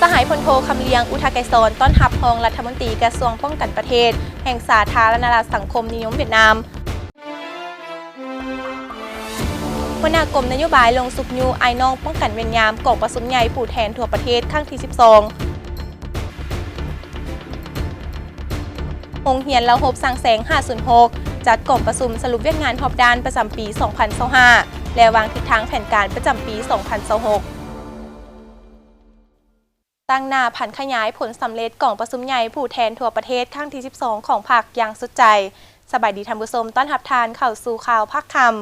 ສະຫາຍພົນໂທ ຄຳລຽງ ອຸທະໄກສອນ ຕ້ອນຮັບຮອງລັດຖະມົນຕີກະຊວງປ້ອງກັນປະເທດ ແຫ່ງສາທາລະນະລັດສັງຄົມນິຍົມຫວຽດນາມ. ຫົວໜ້າກົມນະໂຍບາຍລົງຊຸກຍູ້ອ້າຍນ້ອງປ້ອງກັນເວນຍາມ ກອງປະຊຸມໃຫຍ່ຜູ້ແທນທົ່ວປະເທດຄັ້ງທີສິບສອງ. ໂຮງຮຽນລາວຮົບສ້າງແສງຫ້າສູນຫົກ ຈັດກອງປະຊຸມສະຫຼຸບວຽກງານຮອບດ້ານປະຈຳປີສອງພັນຊາວຫ້າ ແລະ ວາງທິດທາງແຜນການປະຈຳປີສອງພັນຊາວຫົກ. ຕາງໜ້າຜັນຂະຫຍາຍຜົນສຳເລັດກອງປະຊຸມໃຫຍ່ຜູ້ແທນທົ່ວປະເທດຄັ້ງທີສິບສອງຂອງພັກຢ່າງສຸດໃຈ. ສະບາຍດີທ່ານຜູ້ຊົມ, ຕ້ອນຮັບທ່ານເຂົ້າສູ່ຂ່າວພາກຄ່ຳ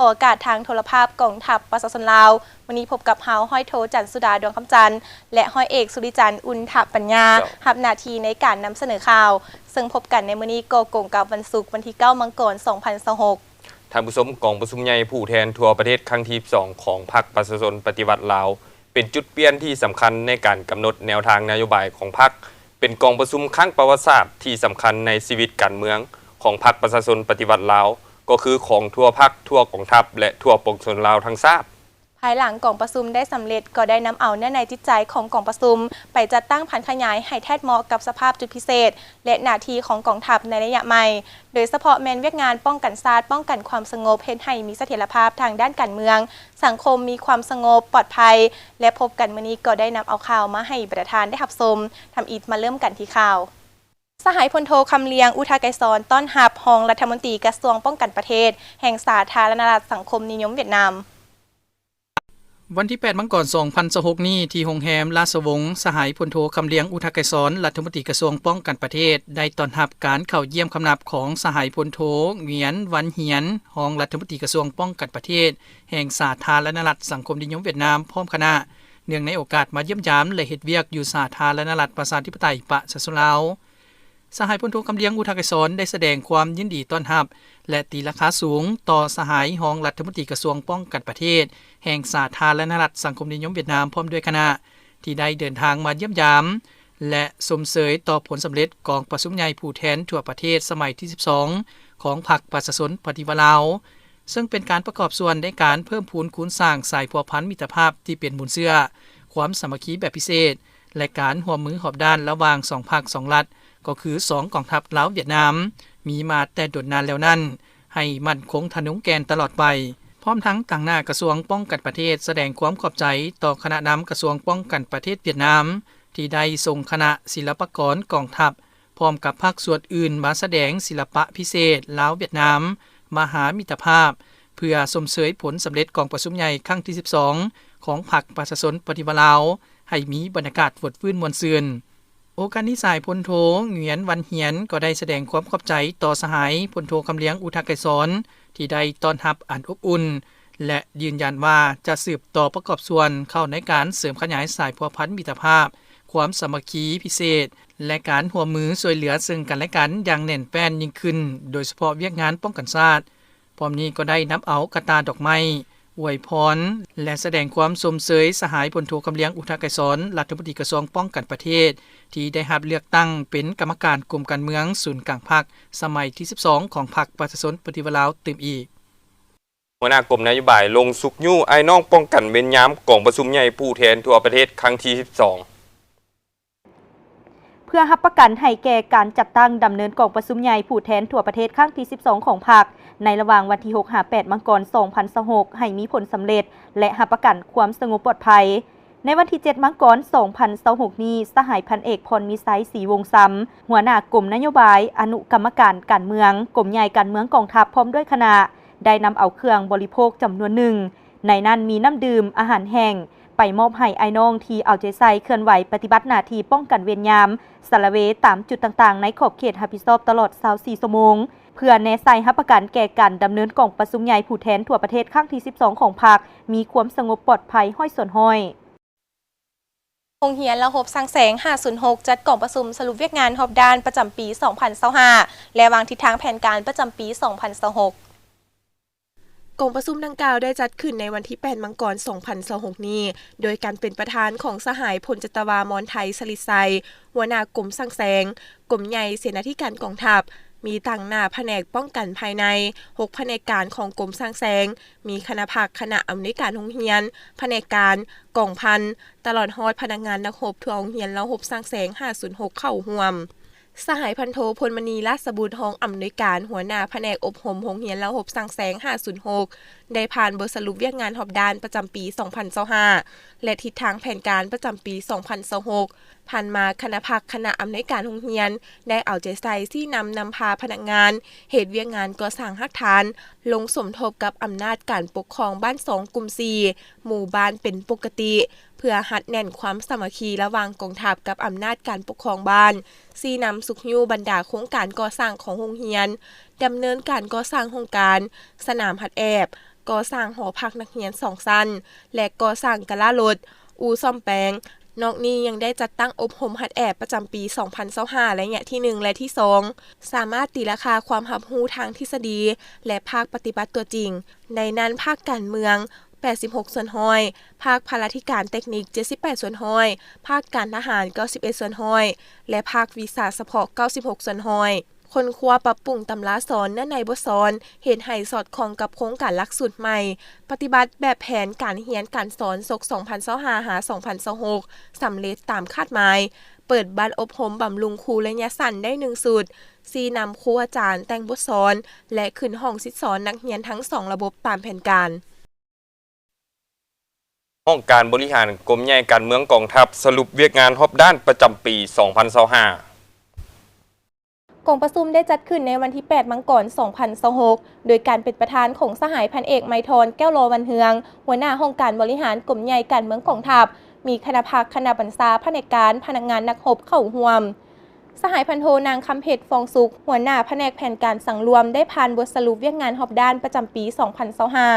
ອອກອາກາດທາງໂທລະພາບກອງທັບປະຊາຊົນລາວ. ມື້ນີ້ພົບກັບເຮົາ ຮ້ອຍໂທ ຈັນສຸດາ ດວງຄຳຈັນ ແລະ ຮ້ອຍເອກ ສຸລິຈັນ ອຸນທະປັນຍາ ເຈົ້າ ຮັບໜ້າທີ່ໃນການນຳສະເໜີຂ່າວ. ເຊິ່ງພົບກັນໃນມື້ນີ້ກໍກົງກັບວັນສຸກ ວັນທີເກົ້າ ມັງກອນ ສອງພັນຊາວຫົກ. ທ່ານຜູ້ຊົມ, ກອງປະຊຸມໃຫຍ່ຜູ້ແທນທົ່ວປະເທດຄັ້ງທີສິບສອງຂອງພັກປະຊາຊົນປະຕິວັດລາວ ເປັນຈຸດປ່ຽນທີ່ສຳຄັນໃນການກຳນົດແນວທາງນະໂຍບາຍຂອງພັກ, ເປັນກອງປະຊຸມຄັ້ງປະຫວັດສາດທີ່ສຳຄັນໃນຊີວິດການເມືອງຂອງພັກປະຊາຊົນປະຕິວັດລາວ, ກໍຄືຂອງທົ່ວພັກ, ທົ່ວກອງທັບ ແລະ ທົ່ວປວງຊົນລາວທັງຊາດ. ພາຍຫຼັງກອງປະຊຸມໄດ້ສຳເລັດ, ກໍໄດ້ນຳເອົາເນື້ອໃນຈິດໃຈຂອງກອງປະຊຸມ ໄປຈັດຕັ້ງຜັນຂະຫຍາຍໃຫ້ແທດເໝາະກັບສະພາບຈຸດພິເສດ ແລະ ໜ້າທີ່ຂອງກອງທັບໃນໄລຍະໃໝ່, ໂດຍສະເພາະແມ່ນວຽກງານປ້ອງກັນຊາດ, ປ້ອງກັນຄວາມສະຫງົບ, ເຮັດໃຫ້ມີສະຖຽນລະພາບທາງດ້ານການເມືອງ, ສັງຄົມມີຄວາມສະຫງົບ, ປອດໄພ ແລະ ພົບກັນມື້ນີ້ກໍໄດ້ນຳເອົາຂ່າວມາໃຫ້ບັນດາທ່ານໄດ້ຮັບຊົມ. ທຳອິດມາເລີ່ມກັນທີ່ຂ່າວ. ສະຫາຍພົນໂທ ຄຳລຽງ ອຸທະໄກສອນ ຕ້ອນຮັບຮອງລັດຖະມົນຕີກະຊວງປ້ອງກັນປະເທດ ແຫ່ງສາທາລະນະລັດສັງຄົມນິຍົມຫວຽດນາມ. ວັນທີແປດ ມັງກອນ ສອງພັນຊາວຫົກນີ້ ທີ່ໂຮງແຮມລາຊະວົງ, ສະຫາຍພົນໂທ ຄຳລຽງ ອຸທະໄກສອນ ລັດຖະມົນຕີກະຊວງປ້ອງກັນປະເທດ ໄດ້ຕ້ອນຮັບການເຂົ້າຢ້ຽມຄຳນັບຂອງສະຫາຍພົນໂທ ຫງວຽນ ວັນຫຽນ ຮອງລັດຖະມົນຕີກະຊວງປ້ອງກັນປະເທດ ແຫ່ງສາທາລະນະລັດສັງຄົມນິຍົມຫວຽດນາມ ພ້ອມຄະນະ, ເນື່ອງໃນໂອກາດມາຢ້ຽມຢາມ ແລະ ເຮັດວຽກຢູ່ສາທາລະນະລັດປະຊາທິປະໄຕປະຊາຊົນລາວ. ສະຫາຍພົນໂທ ຄຳລຽງ ອຸທະໄກສອນ ໄດ້ສະແດງຄວາມຍິນດີຕ້ອນຮັບ ແລະ ຕີລາຄາສູງຕໍ່ສະຫາຍຮອງລັດຖະມົນຕີກະຊວງປ້ອງກັນປະເທດ ແຫ່ງສາທາລະນະລັດສັງຄົມນິຍົມຫວຽດນາມ ພ້ອມດ້ວຍຄະນະ ທີ່ໄດ້ເດີນທາງມາຢ້ຽມຢາມ ແລະ ຊົມເຊີຍຕໍ່ຜົນສຳເລັດກອງປະຊຸມໃຫຍ່ຜູ້ແທນທົ່ວປະເທດສະໄໝທີສິບສອງຂອງພັກປະຊາຊົນປະຕິວັດລາວ, ເຊິ່ງເປັນການປະກອບສ່ວນໃນການເພີ່ມພູນຄູນສ້າງສາຍພົວພັນມິດຕະພາບທີ່ເປັນມູນເຊື້ອ, ຄວາມສາມັກຄີແບບພິເສດ ແລະ ການຮ່ວມມືຮອບດ້ານລະຫວ່າງສອງພັກສອງລັດ, ກໍຄືສອງກອງທັບລາວຫວຽດນາມ ມີມາແຕ່ດົນນານແລ້ວນັ້ນ ໃຫ້ໝັ້ນຄົງທະນົງແກ່ນຕະຫຼອດໄປ. ພ້ອມທັງຕາງໜ້າກະຊວງປ້ອງກັນປະເທດ ສະແດງຄວາມຂອບໃຈຕໍ່ຄະນະນຳກະຊວງປ້ອງກັນປະເທດຫວຽດນາມ ທີ່ໄດ້ສົ່ງຄະນະສິລະປະກອນກອງທັບ ພ້ອມກັບພາກສ່ວນອື່ນມາສະແດງສິລະປະພິເສດລາວຫວຽດນາມ ມະຫາມິດຕະພາບ ເພື່ອຊົມເຊີຍຜົນສຳເລັດກອງປະຊຸມໃຫຍ່ຄັ້ງທີສິບສອງຂອງພັກປະຊາຊົນປະຕິວັດລາວ ໃຫ້ມີບັນຍາກາດຟົດຟື້ນມ່ວນຊື່ນ. ໂອກາດນີ້ ສະຫາຍພົນໂທ ຫງວຽນ ວັນຫຽນ ກໍໄດ້ສະແດງຄວາມຂອບໃຈຕໍ່ສະຫາຍພົນໂທ ຄຳລຽງ ອຸທະໄກສອນ ທີ່ໄດ້ຕ້ອນຮັບອັນອົບອຸ່ນ ແລະ ຢືນຢັນວ່າຈະສືບຕໍ່ປະກອບສ່ວນເຂົ້າໃນການເສີມຂະຫຍາຍສາຍພົວພັນມິດຕະພາບ, ຄວາມສາມັກຄີພິເສດ ແລະ ການຮ່ວມມືຊ່ວຍເຫຼືອເຊິ່ງກັນແລະກັນຢ່າງແໜ້ນແຟ້ນຍິ່ງຂຶ້ນ, ໂດຍສະເພາະວຽກງານປ້ອງກັນຊາດ. ພ້ອມນີ້ກໍໄດ້ນຳເອົາກະຕ່າດອກໄມ້ ອວຍພອນ ແລະ ສະແດງຄວາມຊົມເຊີຍສະຫາຍພົນໂທ ຄຳລຽງ ອຸທະໄກສອນ ລັດຖະມົນຕີກະຊວງປ້ອງກັນປະເທດ ທີ່ໄດ້ຮັບເລືອກຕັ້ງເປັນກຳມະການກົມການເມືອງສູນກາງພັກ ສະໄໝທີສິບສອງຂອງພັກປະຊາຊົນປະຕິວັດລາວຕື່ມອີກ. ຫົວໜ້າກົມນະໂຍບາຍລົງຊຸກຍູ້ອ້າຍນ້ອງປ້ອງກັນເວນຍາມກອງປະຊຸມໃຫຍ່ຜູ້ແທນທົ່ວປະເທດຄັ້ງທີສິບສອງ. ເພື່ອຮັບປະກັນໃຫ້ແກ່ການຈັດຕັ້ງດຳເນີນກອງປະຊຸມໃຫຍ່ຜູ້ແທນທົ່ວປະເທດຄັ້ງທີສິບສອງຂອງພັກ ໃນລະຫວ່າງວັນທີຫົກຫາແປດ ມັງກອນ ສອງພັນຊາວຫົກ ໃຫ້ມີຜົນສຳເລັດ ແລະ ຮັບປະກັນຄວາມສະຫງົບປອດໄພ. ໃນວັນທີເຈັດ ມັງກອນ ສອງພັນຊາວຫົກນີ້, ສະຫາຍພັນເອກ ພອນມີໄຊ ສີວົງຊຳ ຫົວໜ້າກົມນະໂຍບາຍອະນຸກຳມະການການເມືອງ ກົມໃຫຍ່ການເມືອງກອງທັບ ພ້ອມດ້ວຍຄະນະ ໄດ້ນຳເອົາເຄື່ອງບໍລິໂພກຈຳນວນໜຶ່ງ, ໃນນັ້ນມີນ້ຳດື່ມ, ອາຫານແຫ້ງ ໄປມອບໃຫ້ອ້າຍນ້ອງທີ່ເອົາໃຈໃສ່ເຄື່ອນໄຫວປະຕິບັດໜ້າທີ່ປ້ອງກັນເວນຍາມ, ສາລະເວຕາມຈຸດຕ່າງໆໃນຂອບເຂດຮັບຜິດຊອບຕະຫຼອດຊາວສີ່ຊົ່ວໂມງ, ເພື່ອແນໃສ່ຮັບປະກັນແກ່ການດຳເນີນກອງປະຊຸມໃຫຍ່ຜູ້ແທນທົ່ວປະເທດຄັ້ງທີສິບສອງຂອງພັກ ມີຄວາມສະຫງົບປອດໄພຮ້ອຍສ່ວນຮ້ອຍ. ໂຮງຮຽນລາວຮົບສ້າງແສງຫ້າສູນຫົກ ຈັດກອງປະຊຸມສະຫຼຸບວຽກງານຮອບດ້ານປະຈຳປີສອງພັນຊາວຫ້າ ແລະ ວາງທິດທາງແຜນການປະຈຳປີສອງພັນຊາວຫົກ. ກອງປະຊຸມດັ່ງກ່າວໄດ້ຈັດຂຶ້ນໃນວັນທີແປດ ມັງກອນ ສອງພັນຊາວຫົກນີ້ ໂດຍການເປັນປະທານຂອງສະຫາຍ ພົນຈັດຕະວາ ມອນໄທ ສະລິດໄຊ ຫົວໜ້າກົມສ້າງແສງ, ກົມໃຫຍ່ເສນາທິການກອງທັບ, ມີຕາງໜ້າພະແນກປ້ອງກັນພາຍໃນ, ຫົກພະແນກການຂອງກົມສ້າງແຊງ, ມີຄະນະພັກ, ຄະນະອຳນວຍການໂຮງຮຽນ, ພະແນກການ, ກອງພັນ, ຕະຫຼອດຮອດພະນັກງານນັກຮົບທົ່ວໂຮງຮຽນລາວຮົບສ້າງແຊງຫ້າສູນຫົກເຂົ້າຮ່ວມ. ສະຫາຍພັນໂທ ພົນມະນີ ລາດສະບຸດ ຮອງອຳນວຍການຫົວໜ້າພະແນກອົບຮົມໂຮງຮຽນລາວຮົບສ້າງແຊງຫ້າສູນຫົກ ໄດ້ຜ່ານບົດສະຫຼຸບວຽກງານຮອບດ້ານປະຈຳປີສອງພັນຊາວຫ້າ ແລະ ທິດທາງແຜນການປະຈຳປີສອງພັນຊາວຫົກ. ຜ່ານມາຄະນະພັກ, ຄະນະອຳນວຍການໂຮງຮຽນ ໄດ້ເອົາໃຈໃສ່ຊີ້ນຳນຳພາພະນັກງານເຮັດວຽກງານກໍ່ສ້າງຮາກຖານ ລົງສົມທົບກັບອຳນາດການປົກຄອງບ້ານຊອງກຸ່ມສີ່ ໝູ່ບ້ານເປັນປົກກະຕິ ເພື່ອຮັດແໜ້ນຄວາມສາມັກຄີລະຫວ່າງກອງທັບກັບອຳນາດການປົກຄອງບ້ານ, ຊີ້ນຳຊຸກຍູ້ບັນດາໂຄງການກໍ່ສ້າງຂອງໂຮງຮຽນ, ດຳເນີນການກໍ່ສ້າງຫ້ອງການ, ສະໜາມຫັດແອບ, ກໍ່ສ້າງຫໍພັກນັກຮຽນສອງຊັ້ນ ແລະ ກໍ່ສ້າງກາລາລົດ, ອູ່ສ້ອມແປງ. ນອກນີ້ຍັງໄດ້ຈັດຕັ້ງອົບຮົມຫັດແອບປະຈຳປີສອງພັນຊາວຫ້າ ໄລຍະທີໜຶ່ງ ແລະ ທີສອງ ສາມາດຕີລາຄາຄວາມຮັບຮູ້ທາງທິດສະດີ ແລະ ພາກປະຕິບັດຕົວຈິງ, ໃນນັ້ນພາກການເມືອງ ແປດສິບຫົກສ່ວນຮ້ອຍ, ພາກພະລາທິການເຕັກນິກ ເຈັດສິບແປດສ່ວນຮ້ອຍ, ພາກການທະຫານ ເກົ້າສິບເອັດສ່ວນຮ້ອຍ ແລະ ພາກວິຊາສະເພາະ ເກົ້າສິບຫົກສ່ວນຮ້ອຍ. ຄົ້ນຄວ້າປັບປຸງຕຳລາສອນ, ເນື້ອໃນບົດສອນ, ເຮັດໃຫ້ສອດຄ່ອງກັບໂຄງການຫຼັກສູດໃໝ່, ປະຕິບັດແບບແຜນການຮຽນການສອນສົກສອງພັນຊາວຫ້າ ຫາ ສອງພັນຊາວຫົກ ສຳເລັດຕາມຄາດໝາຍ, ເປີດບັດອົບຮົມບຳລຸງຄູໄລຍະສັ້ນໄດ້ໜຶ່ງຊຸດ, ຊີ້ນຳຄູອາຈານແຕ່ງບົດສອນ ແລະ ຂຶ້ນຫ້ອງສິດສອນນັກຮຽນທັງສອງລະບົບຕາມແຜນການ. ຫ້ອງການບໍລິຫານກົມໃຫຍ່ການເມືອງກອງທັບ ສະຫຼຸບວຽກງານຮອບດ້ານປະຈຳປີສອງພັນຊາວຫ້າ. ກອງປະຊຸມໄດ້ຈັດຂຶ້ນໃນວັນທີແປດ ມັງກອນ ສອງພັນຊາວຫົກ ໂດຍການເປັນປະທານຂອງສະຫາຍພັນເອກ ໄມທອນ ແກ້ວລໍວັນເຮືອງ ຫົວໜ້າຫ້ອງການບໍລິຫານກົມໃຫຍ່ການເມືອງກອງທັບ, ມີຄະນະພັກ, ຄະນະບັນຊາ, ພະແນກການ, ພະນັກງານນັກຮົບເຂົ້າຮ່ວມ. ສະຫາຍພັນໂທ ນາງ ຄຳເພັດ ຟອງສຸກ ຫົວໜ້າພະແນກແຜນການສັງລວມ ໄດ້ຜ່ານບົດສະຫຼຸບວຽກງານຮອບດ້ານປະຈຳປີສອງພັນຊາວຫ້າ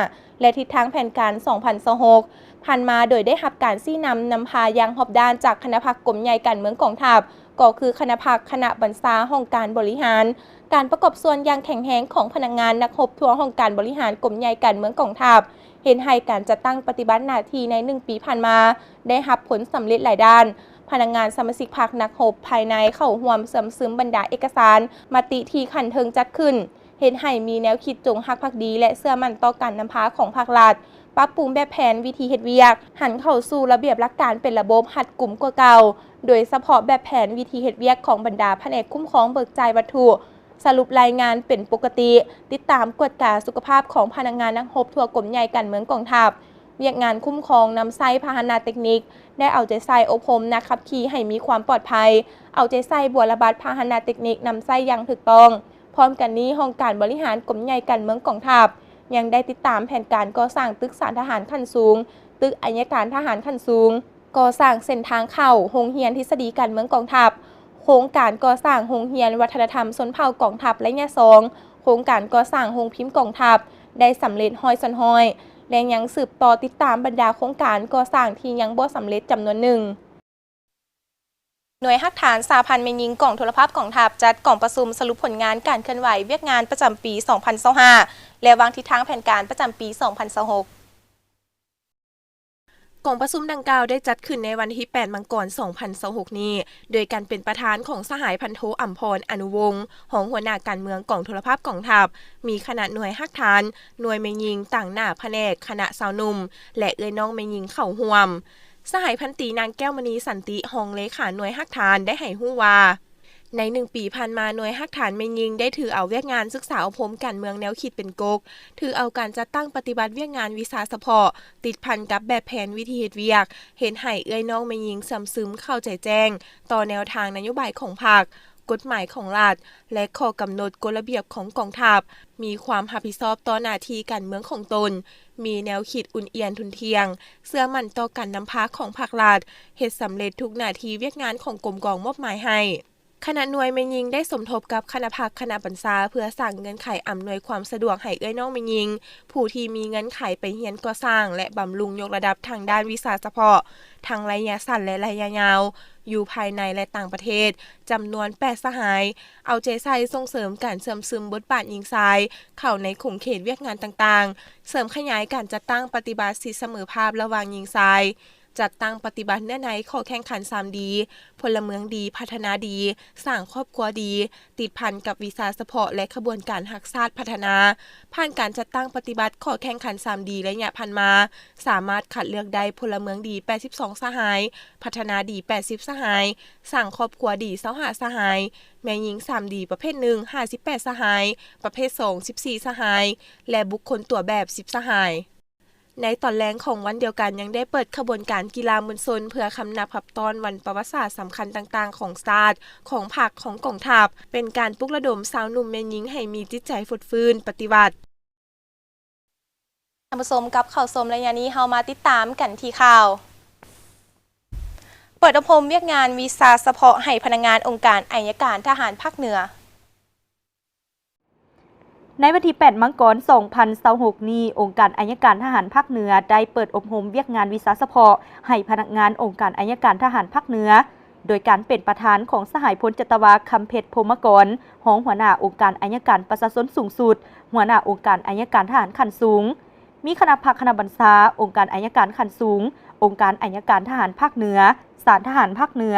ແລະ ທິດທາງແຜນການສອງພັນຊາວຫົກ ຜ່ານມາ ໂດຍໄດ້ຮັບການຊີ້ນຳນຳພາຢ່າງຮອບດ້ານຈາກຄະນະພັກກົມໃຫຍ່ການເມືອງກອງທັບ, ກໍຄືຄະນະພັກ, ຄະນະບັນຊາ, ຫ້ອງການບໍລິຫານ, ການປະກອບສ່ວນຢ່າງແຂງແຮງຂອງພະນັກງານນັກຮົບທົ່ວຫ້ອງການບໍລິຫານກົມໃຫຍ່ການເມືອງກອງທັບ, ເຮັດໃຫ້ການຈັດຕັ້ງປະຕິບັດໜ້າທີ່ໃນໜຶ່ງປີຜ່ານມາ ໄດ້ຮັບຜົນສຳເລັດຫຼາຍດ້ານ. ພະນັກງານສະມາຊິກພັກນັກຮົບພາຍໃນເຂົ້າຮ່ວມເຊື່ອມຊຶມບັນດາເອກະສານມະຕິທີ່ຂັ້ນເທິງຈັດຂຶ້ນ, ເຮັດໃຫ້ມີແນວຄິດຈົງຮັກພັກດີ ແລະ ເຊື່ອໝັ້ນຕໍ່ການນຳພາຂອງພາກລັດ, ປັບປຸງແບບແຜນວິທີເຮັດວຽກ, ຫັນເຂົ້າສູ່ລະບຽບຫຼັກການເປັນລະບົບຮັດກຸມກວ່າເກົ່າ, ໂດຍສະເພາະແບບແຜນວິທີເຮັດວຽກຂອງບັນດາພະແນກຄຸ້ມຄອງເບີກຈ່າຍວັດຖຸ, ສະຫຼຸບລາຍງານເປັນປົກກະຕິ, ຕິດຕາມກວດກາສຸຂະພາບຂອງພະນັກງານນັກຮົບທົ່ວກົມໃຫຍ່ການເມືອງກອງທັບ. ວຽກງານຄຸ້ມຄອງນຳໃຊ້ພາຫະນະເຕັກນິກ ໄດ້ເອົາໃຈໃສ່ອົບຮົມນັກຂັບຂີ່ໃຫ້ມີຄວາມປອດໄພ, ເອົາໃຈໃສ່ບົວລະບັດພາຫະນະເຕັກນິກນຳໃຊ້ຢ່າງຖືກຕ້ອງ. ພ້ອມກັນນີ້, ຫ້ອງການບໍລິຫານກົມໃຫຍ່ການເມືອງກອງທັບ ຍັງໄດ້ຕິດຕາມແຜນການກໍ່ສ້າງຕຶກສານທະຫານຂັ້ນສູງ, ຕຶກໄອຍະການທະຫານຂັ້ນສູງ, ກໍ່ສ້າງເສັ້ນທາງເຂົ້າໂຮງຮຽນທິດສະດີການເມືອງກອງທັບ, ໂຄງການກໍ່ສ້າງໂຮງຮຽນວັດທະນະທຳຊົນເຜົ່າກອງທັບໄລຍະສອງ, ໂຄງການກໍ່ສ້າງໂຮງພິມກອງທັບ ໄດ້ສຳເລັດຮ້ອຍສ່ວນຮ້ອຍ ແລະ ຍັງສືບຕໍ່ຕິດຕາມບັນດາໂຄງການກໍ່ສ້າງທີ່ຍັງບໍ່ສຳເລັດຈຳນວນໜຶ່ງ. ໜ່ວຍຮາກຖານສະຫະພັນແມ່ຍິງກອງໂທລະພາບກອງທັບ ຈັດກອງປະຊຸມສະຫຼຸບຜົນງານການເຄື່ອນໄຫວວຽກງານປະຈຳປີສອງພັນຊາວຫ້າ ແລະ ວາງທິດທາງແຜນການປະຈຳປີສອງພັນຊາວຫົກ. ກອງປະຊຸມດັ່ງກ່າວໄດ້ຈັດຂຶ້ນໃນວັນທີແປດ ມັງກອນ ສອງພັນຊາວຫົກນີ້ ໂດຍການເປັນປະທານຂອງສະຫາຍພັນໂທ ອຳພອນ ອະນຸວົງ ຮອງຫົວໜ້າການເມືອງກອງໂທລະພາບກອງທັບ, ມີຄະນະໜ່ວຍຮາກຖານ, ໜ່ວຍແມ່ຍິງ, ຕາງໜ້າພະແນກ, ຄະນະຊາວໜຸ່ມ ແລະ ເອື້ອຍນ້ອງແມ່ຍິງເຂົ້າຮ່ວມ. ສະຫາຍພັນຕີ ນາງ ແກ້ວມະນີ ສັນຕິ ຮອງເລຂາໜ່ວຍຮາກຖານ ໄດ້ໃຫ້ຮູ້ວ່າ, ໃນໜຶ່ງປີຜ່ານມາ, ໜ່ວຍຮາກຖານແມ່ຍິງໄດ້ຖືເອົາວຽກງານສຶກສາອົບຮົມການເມືອງແນວຄິດເປັນກົກ, ຖືເອົາການຈັດຕັ້ງປະຕິບັດວຽກງານວິຊາສະເພາະ ຕິດພັນກັບແບບແຜນວິທີເຮັດວຽກ, ເຮັດໃຫ້ເອື້ອຍນ້ອງແມ່ຍິງເຊື່ອມຊຶມເຂົ້າໃຈແຈ້ງຕໍ່ແນວທາງນະໂຍບາຍຂອງພັກ, ກົດໝາຍຂອງລັດ ແລະ ຂໍ້ກຳນົດກົດລະບຽບຂອງກອງທັບ, ມີຄວາມຮັບຜິດຊອບຕໍ່ໜ້າທີ່ການເມືອງຂອງຕົນ, ມີແນວຄິດອຸ່ນອຽນທຸ່ນທ່ຽງ, ເຊື່ອໝັ້ນຕໍ່ການນຳພາຂອງພັກລັດ, ເຮັດສຳເລັດທຸກໜ້າທີ່ວຽກງານຂອງກົມກອງມອບໝາຍໃຫ້. ຄະນະໜ່ວຍແມ່ຍິງໄດ້ສົມທົບກັບຄະນະພັກ, ຄະນະບັນຊາ ເພື່ອສ້າງເງື່ອນໄຂອຳນວຍຄວາມສະດວກໃຫ້ເອື້ອຍນ້ອງແມ່ຍິງ ຜູ້ທີ່ມີເງື່ອນໄຂໄປຮຽນກໍ່ສ້າງ ແລະ ບຳລຸງຍົກລະດັບທາງດ້ານວິຊາສະເພາະ ທັງໄລຍະສັ້ນ ແລະ ໄລຍະຍາວ ຢູ່ພາຍໃນ ແລະ ຕ່າງປະເທດ ຈຳນວນແປດສະຫາຍ, ເອົາໃຈໃສ່ສົ່ງເສີມການເຊື່ອມຊຶມບົດບາດຍິງຊາຍເຂົ້າໃນຂົງເຂດວຽກງານຕ່າງໆ, ເສີມຂະຫຍາຍການຈັດຕັ້ງປະຕິບັດສິດສະເໝີພາບລະຫວ່າງຍິງຊາຍ, ຈັດຕັ້ງປະຕິບັດເນື້ອໃນຂໍ້ແຂ່ງຂັນສາມດີ ພົນລະເມືອງດີ ພັດທະນາດີ ສ້າງຄອບຄົວດີ ຕິດພັນກັບວິຊາສະເພາະ ແລະ ຂະບວນການຮັກຊາດພັດທະນາ. ຜ່ານການຈັດຕັ້ງປະຕິບັດຂໍ້ແຂ່ງຂັນສາມດີໄລຍະຜ່ານມາ, ສາມາດຄັດເລືອກໄດ້ພົນລະເມືອງດີ ແປດສິບສອງ ສະຫາຍ, ພັດທະນາດີ ແປດສິບ ສະຫາຍ, ສ້າງຄອບຄົວດີ ຊາວຫ້າ ສະຫາຍ, ແມ່ຍິງສາມດີປະເພດໜຶ່ງ ຫ້າສິບແປດ ສະຫາຍ, ປະເພດສອງ ສິບສີ່ ສະຫາຍ ແລະ ບຸກຄົນຕົວແບບ ສິບ ສະຫາຍ. ໃນຕອນແລງຂອງວັນດຽວກັນ ຍັງໄດ້ເປີດຂະບວນການກິລາມວນຊົນ ເພື່ອຄຳນັບຮັບຕ້ອນວັນປະຫວັດສາດສຳຄັນຕ່າງໆຂອງຊາດ, ຂອງພັກ, ຂອງກອງທັບ, ເປັນການປຸກລະດົມຊາວໜຸ່ມແມ່ຍິງໃຫ້ມີຈິດໃຈຟົດຟື້ນປະຕິວັດ. ທ່ານຜູ້ຊົມ ກັບເຂົ້າຊົມໄລຍະນີ້ ເຮົາມາຕິດຕາມກັນທີ່ຂ່າວ. ເປີດອົບຮົມວຽກງານວິຊາສະເພາະໃຫ້ພະນັກງານອົງການໄອຍະການທະຫານພາກເໜືອ. ໃນວັນທີແປດ ມັງກອນ ສອງພັນຊາວຫົກນີ້, ອົງການໄອຍະການທະຫານພາກເໜືອໄດ້ເປີດອົບຮົມວຽກງານວິຊາສະເພາະໃຫ້ພະນັກງານອົງການໄອຍະການທະຫານພາກເໜືອ, ໂດຍການເປັນປະທານຂອງສະຫາຍພົນຈັດຕະວາ ຄຳເພັດ ພົມມະກອນ, ຮອງຫົວໜ້າອົງການໄອຍະການປະຊາຊົນສູງສຸດ, ຫົວໜ້າອົງການໄອຍະການທະຫານຂັ້ນສູງ. ມີຄະນະພັກຄະນະບັນຊາ, ອົງການໄອຍະການຂັ້ນສູງ, ອົງການໄອຍະການທະຫານພາກເໜືອ, ສານທະຫານພາກເໜືອ,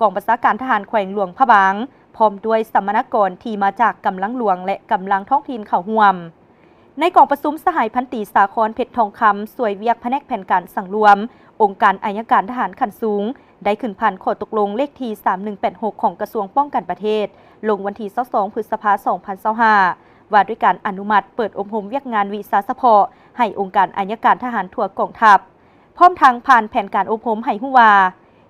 ກອງບັນຊາການທະຫານແຂວງຫຼວງພະບາງ, ພ້ອມດ້ວຍສຳມະນາກອນທີ່ມາຈາກກຳລັງຫຼວງ ແລະ ກຳລັງທ້ອງຖິ່ນເຂົ້າຮ່ວມ. ໃນກອງປະຊຸມ, ສະຫາຍພັນຕີ ສາຄອນ ເພັດທອງຄຳ, ຊ່ວຍວຽກພະແນກແຜນການສັງລວມ, ອົງການໄອຍະການທະຫານຂັ້ນສູງ, ໄດ້ຂຶ້ນຜ່ານຂໍ້ຕົກລົງເລກທີ ສາມໜຶ່ງແປດຫົກ ຂອງກະຊວງປ້ອງກັນປະເທດ, ລົງວັນທີ ຊາວສອງ ພຶດສະພາ ສອງພັນຊາວຫ້າ ວ່າດ້ວຍການອະນຸມັດເປີດອົບຮົມວຽກງານວິຊາສະເພາະໃຫ້ອົງການໄອຍະການທະຫານທົ່ວກອງທັບ, ພ້ອມທັງຜ່ານແຜນການອົບຮົມໃຫ້ຮູ້ວ່າ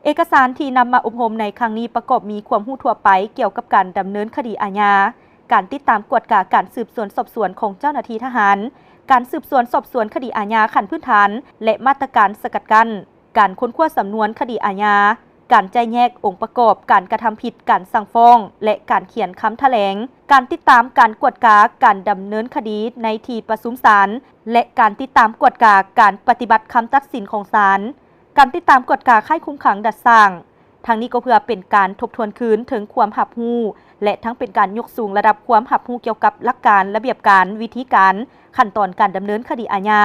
ເອກະສານທີ່ນຳມາອົບຮົມໃນຄັ້ງນີ້ປະກອບມີຄວາມຮູ້ທົ່ວໄປກ່ຽວກັບການດຳເນີນຄະດີອາຍາ, ການຕິດຕາມກວດກາການສືບສວນສອບສວນຂອງເຈົ້າໜ້າທີ່ທະຫານ, ການສືບສວນສອບສວນຄະດີອາຍາຂັ້ນພື້ນຖານ ແລະ ມາດຕະການສະກັດກັ້ນ, ການຄົ້ນຄວ້າສຳນວນຄະດີອາຍາ, ການແຈກແຍກອົງປະກອບການກະທຳຜິດ, ການສັ່ງຟ້ອງ ແລະ ການຂຽນຄຳຖະແຫຼງ, ການຕິດຕາມການກວດກາການດຳເນີນຄະດີໃນທີ່ປະຊຸມສານ ແລະ ການຕິດຕາມກວດກາການປະຕິບັດຄຳຕັດສິນຂອງສານ, ການຕິດຕາມກວດກາຄ້າຍຄຸມຂັງດັດສ້າງ. ທັງນີ້ກໍເພື່ອເປັນການທົບທວນຄືນເຖິງຄວາມຮັບຮູ້ ແລະ ທັງເປັນການຍົກສູງລະດັບຄວາມຮັບຮູ້ກ່ຽວກັບຫຼັກການ, ລະບຽບການ, ວິທີການ, ຂັ້ນຕອນການດຳເນີນຄະດີອາຍາ,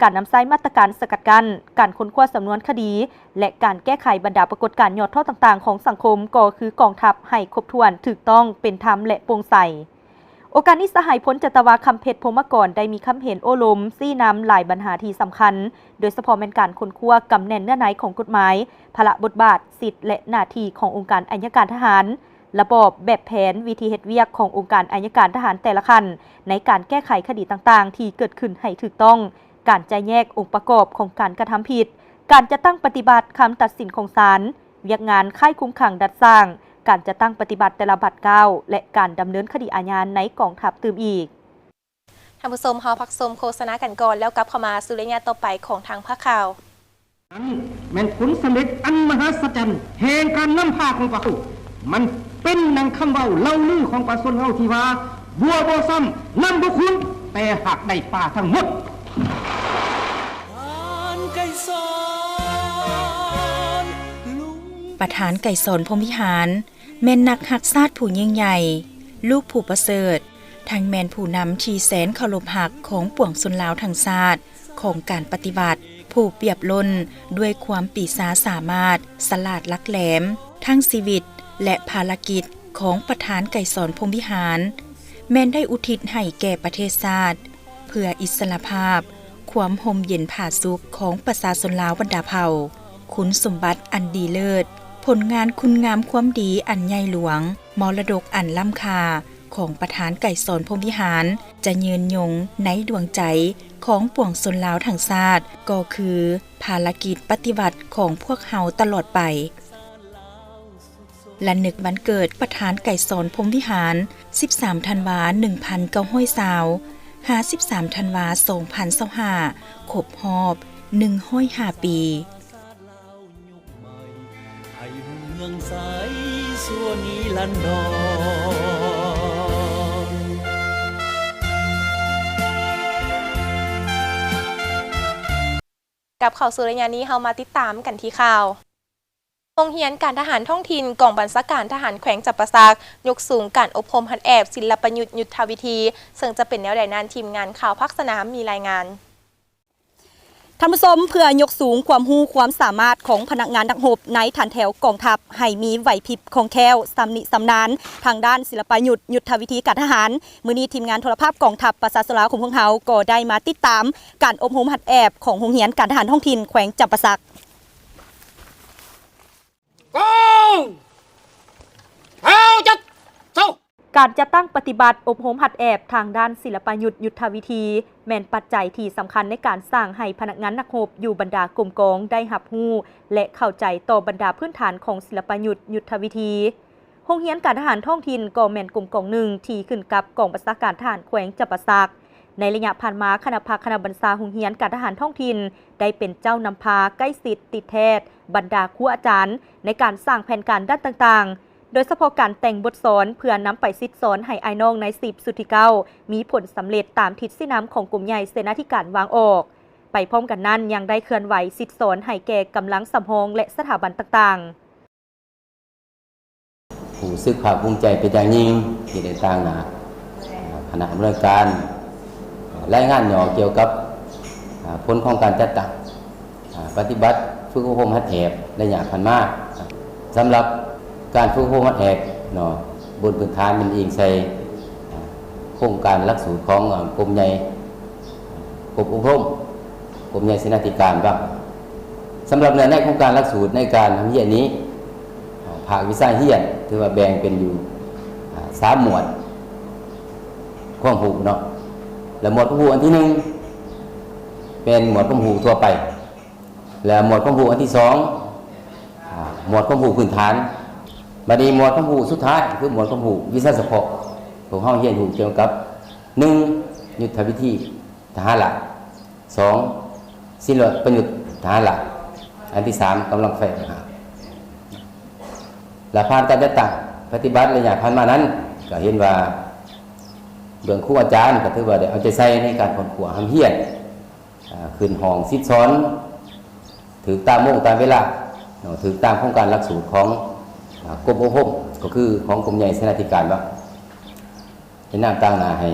ການນຳໃຊ້ມາດຕະການສະກັດກັ້ນ, ການຄົ້ນຄວ້າສຳນວນຄະດີ ແລະ ການແກ້ໄຂບັນດາປາກົດການຫຍໍ້ທໍ້ຕ່າງໆຂອງສັງຄົມ ກໍຄືກອງທັບໃຫ້ຄົບຖ້ວນ, ຖືກຕ້ອງ, ເປັນທຳ ແລະ ໂປ່ງໃສ. ໂອກາດນີ້, ສະຫາຍພົນຈັດຕະວາ ຄຳເພັດ ພົມມະກອນ ໄດ້ມີຄຳເຫັນໂອ້ລົມຊີ້ນຳຫຼາຍບັນຫາທີ່ສຳຄັນ, ໂດຍສະເພາະແມ່ນການຄົ້ນຄວ້າກຳແໜ້ນເນື້ອໃນຂອງກົດໝາຍ, ພາລະບົດບາດ, ສິດ ແລະ ໜ້າທີ່ຂອງອົງການໄອຍະການທະຫານ, ລະບອບ, ແບບແຜນ, ວິທີເຮັດວຽກຂອງອົງການໄອຍະການທະຫານແຕ່ລະຂັ້ນ ໃນການແກ້ໄຂຄະດີຕ່າງໆທີ່ເກີດຂຶ້ນໃຫ້ຖືກຕ້ອງ, ການຈະແຍກອົງປະກອບຂອງການກະທຳຜິດ, ການຈັດຕັ້ງປະຕິບັດຄຳຕັດສິນຂອງສານ, ວຽກງານຄ້າຍຄຸມຂັງດັດສ້າງ, ການຈັດຕັ້ງປະຕິບັດແຕ່ລະບາດກ້າວ ແລະ ການດຳເນີນຄະດີອາຍາໃນກອງທັບຕື່ມອີກ. ທ່ານຜູ້ຊົມ, ເຮົາພັກຊົມໂຄສະນາກັນກ່ອນ ແລ້ວກັບເຂົ້າມາສູ່ໄລຍະຕໍ່ໄປຂອງທາງພາກຂ່າວ. ນັ້ນແມ່ນຜົນສຳເລັດອັນມະຫາສັດຈັນແຫ່ງການນຳພາຂອງພວກເຮົາ. ມັນເປັນດັ່ງຄຳເວົ້າເລົ່າລືຂອງປະຊາຊົນເຮົາທີ່ວ່າ ບົວບໍ່ຊ້ຳ ນ້ຳບໍ່ຂຸ້ນ ແຕ່ຫາກໄດ້ປາທັງໝົດ. ປະທານໄກສອນ ພົມວິຫານ ແມ່ນນັກຮັກຊາດຜູ້ຍິ່ງໃຫຍ່, ລູກຜູ້ປະເສີດ, ທັງແມ່ນຜູ້ນຳທີ່ແສນເຄົາລົບຮັກຂອງປວງຊົນລາວທັງຊາດ, ຂອງການປະຕິວັດ, ຜູ້ປຽບລົ້ນດ້ວຍຄວາມປີຊາສາມາດ, ສະຫຼາດຫຼັກແຫຼມ, ທັງຊີວິດ ແລະ ພາລະກິດຂອງປະທານໄກສອນ ພົມວິຫານ ແມ່ນໄດ້ອຸທິດໃຫ້ແກ່ປະເທດຊາດ ເພື່ອອິດສະຫຼະພາບ, ຄວາມຮົ່ມເຢັນຜາສຸກຂອງປະຊາຊົນລາວບັນດາເຜົ່າ. ຄຸນສົມບັດອັນດີເລີດ, ຜົນງານຄຸນງາມຄວາມດີອັນໃຫຍ່ຫຼວງ, ມໍລະດົກອັນລ້ຳຄ່າຂອງປະທານໄກສອນ ພົມວິຫານ ຈະຍືນຍົງໃນດວງໃຈຂອງປວງຊົນລາວທັງຊາດ, ກໍຄືພາລະກິດປະຕິວັດຂອງພວກເຮົາຕະຫຼອດໄປ. ລະນຶກວັນເກີດປະທານໄກສອນ ພົມວິຫານ ສິບສາມ ທັນວາ ໜຶ່ງພັນເກົ້າຮ້ອຍຊາວ ຫາ ສິບສາມ ທັນວາ ສອງພັນຊາວຫ້າ ຄົບຮອບ ໜຶ່ງຮ້ອຍຫ້າ ປີ. ກັບເຂົ້າສູ່ໄລຍະນີ້, ເຮົາມາຕິດຕາມກັນທີ່ຂ່າວ. ໂຮງຮຽນການທະຫານທ້ອງຖິ່ນ ກອງບັນຊາການທະຫານແຂວງຈຳປາສັກ ຍົກສູງການອົບຮົມຫັດແອບສິນລະປະຍຸດຍຸດທະວິທີ, ເຊິ່ງຈະເປັນແນວໃດນັ້ນ, ທີມງານຂ່າວພາກສະໜາມມີລາຍງານ. ທ່ານຜູ້ຊົມ, ເພື່ອຍົກສູງຄວາມຮູ້ຄວາມສາມາດຂອງພະນັກງານນັກຮົບໃນຖັນແຖວກອງທັບ ໃຫ້ມີໄຫວພິບຄ່ອງແຄ້ວ, ຊຳນິຊຳນານທາງດ້ານສິລະປະຍຸດ, ຍຸດທະວິທີການທະຫານ, ມື້ນີ້ທີມງານໂທລະພາບກອງທັບປະຊາຊົນລາວຂອງພວກເຮົາກໍໄດ້ມາຕິດຕາມການອົບຮົມຫັດແອບຂອງໂຮງຮຽນການທະຫານທ້ອງຖິ່ນແຂວງຈຳປາສັກ. ກອງ ແຖວຈັດ ເຊົາ! ການຈັດຕັ້ງປະຕິບັດອົບຮົມຫັດແອບທາງດ້ານສິລະປະຍຸດ, ຍຸດທະວິທີ ແມ່ນປັດໄຈທີ່ສຳຄັນໃນການສ້າງໃຫ້ພະນັກງານນັກຮົບຢູ່ບັນດາກົມກອງໄດ້ຮັບຮູ້ ແລະ ເຂົ້າໃຈຕໍ່ບັນດາພື້ນຖານຂອງສິລະປະຍຸດ, ຍຸດທະວິທີ. ໂຮງຮຽນການທະຫານທ້ອງຖິ່ນກໍແມ່ນກົມກອງໜຶ່ງທີ່ຂຶ້ນກັບກອງບັນຊາການທະຫານແຂວງຈຳປາສັກ. ໃນໄລຍະຜ່ານມາ, ຄະນະພັກຄະນະບັນຊາໂຮງຮຽນການທະຫານທ້ອງຖິ່ນ ໄດ້ເປັນເຈົ້ານຳພາໃກ້ຊິດຕິດແທດບັນດາຄູອາຈານ ໃນການສ້າງແຜນການດ້ານຕ່າງໆ, ໂດຍສະເພາະການແຕ່ງບົດສອນເພື່ອນຳໄປສິດສອນໃຫ້ອ້າຍນ້ອງໃນສິບຊຸດທີເກົ້າ ມີຜົນສຳເລັດຕາມທິດຊີ້ນຳຂອງກົມໃຫຍ່ເສນາທິການວາງອອກ. ໄປພ້ອມກັນນັ້ນ, ຍັງໄດ້ເຄື່ອນໄຫວສິດສອນໃຫ້ແກ່ກຳລັງສຳຮອງ ແລະ ສະຖາບັນຕ່າງໆ. ຮູ້ສຶກພາກພູມໃຈເປັນຢ່າງຍິ່ງທີ່ໄດ້ຕາງໜ້າຄະນະອຳນວຍການ ລາຍງານຫຍໍ້ກ່ຽວກັບ ອາ ຜົນຂອງການຈັດຕັ້ງ ອາ ປະຕິບັດຝຶກອົບຮົມຫັດແອບໄລຍະຜ່ານມາ. ສຳລັບການຝຶກອົບຮົມຫັດແອບເນາະ ບົນພື້ນຖານມັນອີງໃສ່ ອາ ໂຄງການຫຼັກສູດຂອງ ອາ ກົມໃຫຍ່ ກົມອົບຮົມ ກົມໃຫຍ່ເສນາທິການວ່າ. ສຳລັບເນື້ອໃນຂອງການຫຼັກສູດໃນການຮຽນນີ້ ອາ ພາກວິຊາຮຽນຖືວ່າແບ່ງເປັນຢູ່ ອາ ສາມໝວດຄວາມຮູ້ເນາະ ແລະ ໝວດຄວາມຮູ້ອັນທີໜຶ່ງ ແມ່ນໝວດຄວາມຮູ້ທົ່ວໄປ ແລະ ໝວດຄວາມຮູ້ອັນທີສອງ ອາ ໝວດຄວາມຮູ້ພື້ນຖານ. ບັດນີ້ໝວດຄວາມຮູ້ສຸດທ້າຍ ຄືໝວດຄວາມຮູ້ວິຊາສະເພາະ ພວກເຮົາຮຽນຮູ້ກ່ຽວກັບ ໜຶ່ງ ຍຸດທະວິທີ ທະຫານລາວ, ສອງ ສິລະປະຍຸດທະຫານລາວ, ອັນທີສາມ ກຳລັງໄຟທະຫານ. ແລະ ຜ່ານການຈັດຕັ້ງປະຕິບັດໄລຍະຜ່ານມານັ້ນ ກໍເຫັນວ່າເບື້ອງຄູອາຈານກໍຖືວ່າໄດ້ເອົາໃຈໃສ່ໃນການຄົ້ນຄວ້າຮ່ຳຮຽນ, ອາ ຂຶ້ນຫ້ອງສິດສອນ ຖືກຕາມໂມງຕາມເວລາເນາະ, ຖືກຕາມໂຄງການຫຼັກສູດຂອງ ອາ ກົມອົບຮົມ ກໍຄືຂອງກົມໃຫຍ່ເສນາທິການວ່າ. ເປັນນາມຕາງໜ້າໃຫ້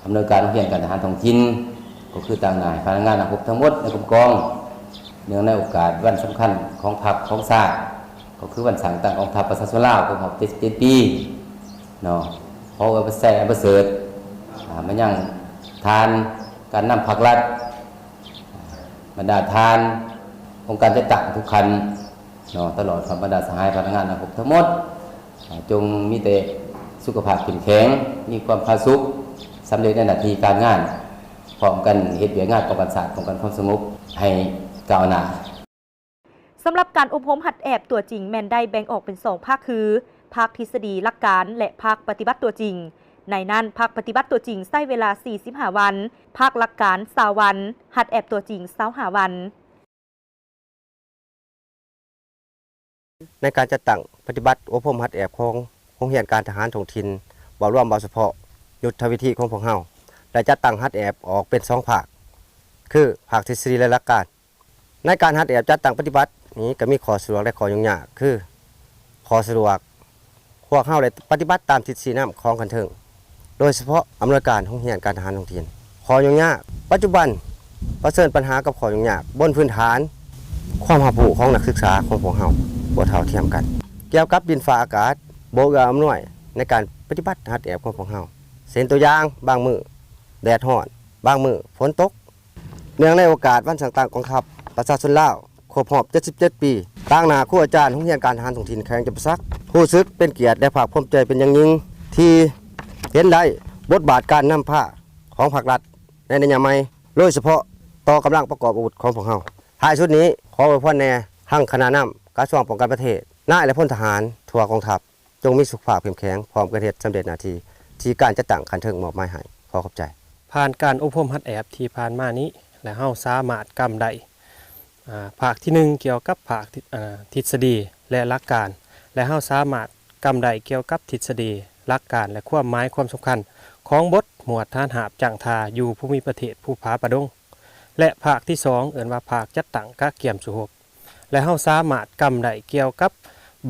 ອຳນວຍການໂຮງຮຽນການທະຫານທ້ອງຖິ່ນ ກໍຄືຕາງໜ້າໃຫ້ພະນັກງານນັກຮົບທັງໝົດໃນກົມກອງ ເນື່ອງໃນໂອກາດວັນສຳຄັນຂອງພັກຂອງຊາດ ກໍຄືວັນສ້າງຕັ້ງກອງທັບປະຊາຊົນລາວຄົບຮອບເຈັດສິບເຈັດປີເນາະ. ຂໍອວຍພອນໄຊອັນປະເສີດ ອາ ມາຍັງທ່ານການນຳພັກລັດ, ບັນດາທ່ານອົງການຈັດຕັ້ງທຸກຂັ້ນ ເນາະ ຕະຫຼອດຮອດບັນດາສະຫາຍພະນັກງານນັກຮົບທັງໝົດ ຈົ່ງມີແຕ່ສຸຂະພາບເຂັ້ມແຂງ, ມີຄວາມຜາສຸກ, ສຳເລັດໃນໜ້າທີ່ການງານ, ພ້ອມກັນເຮັດວຽກງານປ້ອງກັນຊາດ, ປ້ອງກັນຄວາມສະຫງົບໃຫ້ກ້າວໜ້າ. ສຳລັບການອົບຮົມຫັດແອບຕົວຈິງແມ່ນໄດ້ແບ່ງອອກເປັນສອງພາກຄື ພາກທິດສະດີຫຼັກການ ແລະ ພາກປະຕິບັດຕົວຈິງ. ໃນນັ້ນ ພາກປະຕິບັດຕົວຈິງໃຊ້ເວລາສີ່ສິບຫ້າວັນ, ພາກຫຼັກການຊາວວັນ, ຫັດແອບຕົວຈິງຊາວຫ້າວັນ. ໃນການຈັດຕັ້ງປະຕິບັດອົບຮົມຫັດແອບຂອງໂຮງຮຽນການທະຫານທ້ອງຖິ່ນ ເວົ້າລວມເວົ້າສະເພາະ ຍຸດທະວິທີຂອງພວກເຮົາ ໄດ້ຈັດຕັ້ງຫັດແອບອອກເປັນສອງພາກ ຄື ພາກທິດສະດີ ແລະ ຫຼັກການ. ໃນການຫັດແອບຈັດຕັ້ງປະຕິບັດນີ້ ກໍມີຂໍ້ສະດວກ ແລະ ຂໍ້ຫຍຸ້ງຍາກ ຄື ຂໍ້ສະດວກ ພວກເຮົາໄດ້ປະຕິບັດຕາມທິດຊີ້ນຳຂອງຂັ້ນເທິງ ໂດຍສະເພາະອຳນວຍການໂຮງຮຽນການທະຫານທ້ອງຖິ່ນ. ຂໍ້ຫຍຸ້ງຍາກ ປັດຈຸບັນປະເຊີນບັນຫາກັບຂໍ້ຫຍຸ້ງຍາກບົນພື້ນຖານຄວາມຮັບຮູ້ຂອງນັກສຶກສາຂອງພວກເຮົາບໍ່ເທົ່າທຽມກັນ ກ່ຽວກັບດິນຟ້າອາກາດບໍ່ເອື້ອອຳນວຍໃນການປະຕິບັດຫັດແອບຂອງພວກເຮົາ. ເຊັ່ນຕົວຢ່າງ, ບາງມື້ແດດຮ້ອນ, ບາງມື້ຝົນຕົກ. ເນື່ອງໃນໂອກາດວັນສ້າງຕັ້ງກອງທັບປະຊາຊົນລາວ ຄົບຮອບເຈັດສິບເຈັດປີ, ຕາງໜ້າຄູອາຈານໂຮງຮຽນການທະຫານທ້ອງຖິ່ນແຂວງຈຳປາສັກ ຮູ້ສຶກເປັນກຽດ ແລະ ພາກພູມໃຈເປັນຢ່າງຍິ່ງ ທີ່ເຫັນໄດ້ບົດບາດການນຳພາຂອງພັກລັດໃນໄລຍະໃໝ່, ໂດຍສະເພາະຕໍ່ກຳລັງປະກອບອາວຸດຂອງພວກເຮົາ. ທ້າຍສຸດນີ້, ຂໍອວຍພອນແດ່ທາງຄະນະນຳກະຊວງປ້ອງກັນປະເທດ, ນາຍ ແລະ ພົນທະຫານທົ່ວກອງທັບ ຈົ່ງມີສຸຂະພາບເຂັ້ມແຂງ ພ້ອມກັນເຮັດສຳເລັດໜ້າທີ່ທີ່ການຈັດຕັ້ງຂັ້ນເທິງມອບໝາຍໃຫ້. ຂໍຂອບໃຈ. ຜ່ານການອົບຮົມຫັດແອບທີ່ຜ່ານມານີ້ ແລະ ເຮົາສາມາດກຳໄດ້ ອາ ພາກທີໜຶ່ງ ກ່ຽວກັບພາກ ອາ ທິດສະດີ ແລະ ຫຼັກການ ແລະ ເຮົາສາມາດກຳໄດ້ກ່ຽວກັບທິດສະດີ, ຫຼັກການ ແລະ ຄວາມໝາຍຄວາມສຳຄັນຂອງບົດໝວດທະຫານຮາບຈ້າງທ່າຢູ່ພູມີປະເທດພູຜາປ່າດົງ ແລະ ພາກທີສອງ ເອີ້ນວ່າພາກຈັດຕັ້ງກະກຽມສູ້ຮົບ ແລະ ເຮົາສາມາດກຳໄດ້ກ່ຽວກັບ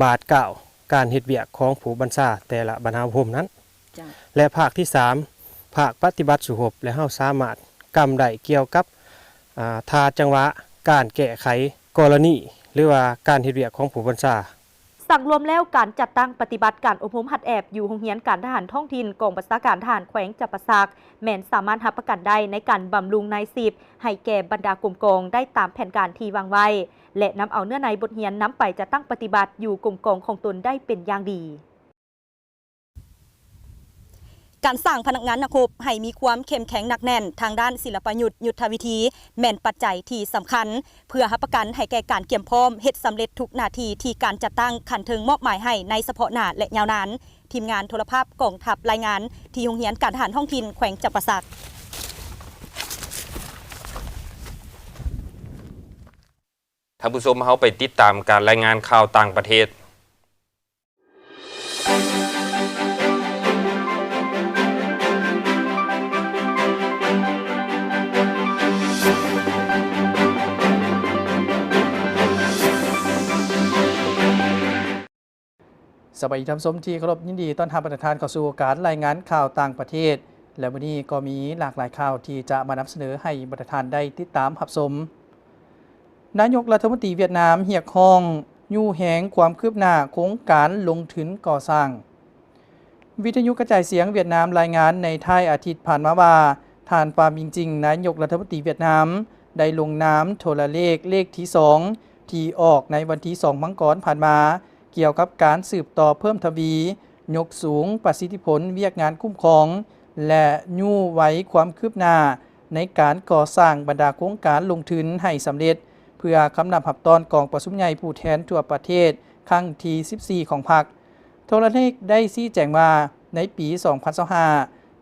ບາດກ້າວການເຮັດວຽກຂອງຜູ້ບັນຊາແຕ່ລະບັນຫາອົບຮົມນັ້ນ. ເຈົ້າ. ແລະ ພາກທີສາມ ພາກປະຕິບັດສູ້ຮົບ ແລະ ເຮົາສາມາດກຳໄດ້ກ່ຽວກັບ ອາ ຖ້າຈັງຫວະການແກ້ໄຂກໍລະນີ ຫຼືວ່າການເຮັດວຽກຂອງຜູ້ບັນຊາ. ສັງລວມແລ້ວ, ການຈັດຕັ້ງປະຕິບັດການອົບຮົມຫັດແອບຢູ່ໂຮງຮຽນການທະຫານທ້ອງຖິ່ນກອງບັນຊາການທະຫານແຂວງຈຳປາສັກ ແມ່ນສາມາດຮັບປະກັນໄດ້ໃນການບຳລຸງນາຍສິບໃຫ້ແກ່ບັນດາກົມກອງໄດ້ຕາມແຜນການທີ່ວາງໄວ້ ແລະ ນຳເອົາເນື້ອໃນບົດຮຽນນຳໄປຈັດຕັ້ງປະຕິບັດຢູ່ກົມກອງຂອງຕົນໄດ້ເປັນຢ່າງດີ. ການສ້າງພະນັກງານນັກຮົບໃຫ້ມີຄວາມເຂັ້ມແຂງໜັກແໜ້ນທາງດ້ານສິລະປະຍຸດຍຸດທະວິທີ ແມ່ນປັດໄຈທີ່ສຳຄັນ ເພື່ອຮັບປະກັນໃຫ້ແກ່ການກຽມພ້ອມເຮັດສຳເລັດທຸກໜ້າທີ່ທີ່ການຈັດຕັ້ງຂັ້ນເທິງມອບໝາຍໃຫ້ໃນສະເພາະໜ້າ ແລະ ຍາວນານ. ທີມງານໂທລະພາບກອງທັບລາຍງານທີ່ໂຮງຮຽນການທະຫານທ້ອງຖິ່ນແຂວງຈຳປາສັກ. ທ່ານຜູ້ຊົມ, ເຮົາໄປຕິດຕາມການລາຍງານຂ່າວຕ່າງປະເທດ. ສະບາຍດີທ່ານຜູ້ຊົມທີ່ເຄົາລົບ, ຍິນດີຕ້ອນຮັບບັນດາທ່ານເຂົ້າສູ່ການລາຍງານຂ່າວຕ່າງປະເທດ ແລະ ມື້ນີ້ກໍມີຫຼາກຫຼາຍຂ່າວທີ່ຈະມານຳສະເໜີໃຫ້ບັນດາທ່ານໄດ້ຕິດຕາມຮັບຊົມ. ນາຍົກລັດຖະມົນຕີຫວຽດນາມຮຽກຮ້ອງຍູ້ແຮງຄວາມຄືບໜ້າໂຄງການລົງທຶນກໍ່ສ້າງ. ວິທະຍຸກະຈາຍສຽງຫວຽດນາມລາຍງານໃນທ້າຍອາທິດຜ່ານມາວ່າ, ທ່ານ ຟາ ມິງຈິງ ນາຍົກລັດຖະມົນຕີຫວຽດນາມ ໄດ້ລົງນາມໂທລະເລກເລກທີສອງ ທີ່ອອກໃນວັນທີສອງມັງກອນຜ່ານມາ ກ່ຽວກັບການສືບຕໍ່ເພີ່ມທະວີຍົກສູງປະສິດທິຜົນວຽກງານຄຸ້ມຄອງ ແລະ ຍູ້ໄວຄວາມຄືບໜ້າໃນການກໍ່ສ້າງບັນດາໂຄງການລົງທຶນໃຫ້ສຳເລັດ ເພື່ອຄຳນັບຮັບຕ້ອນກອງປະຊຸມໃຫຍ່ຜູ້ແທນທົ່ວປະເທດຄັ້ງທີສິບສີ່ຂອງພັກ. ໂທລະເລກໄດ້ຊີ້ແຈງວ່າ ໃນປີສອງພັນຊາວຫ້າ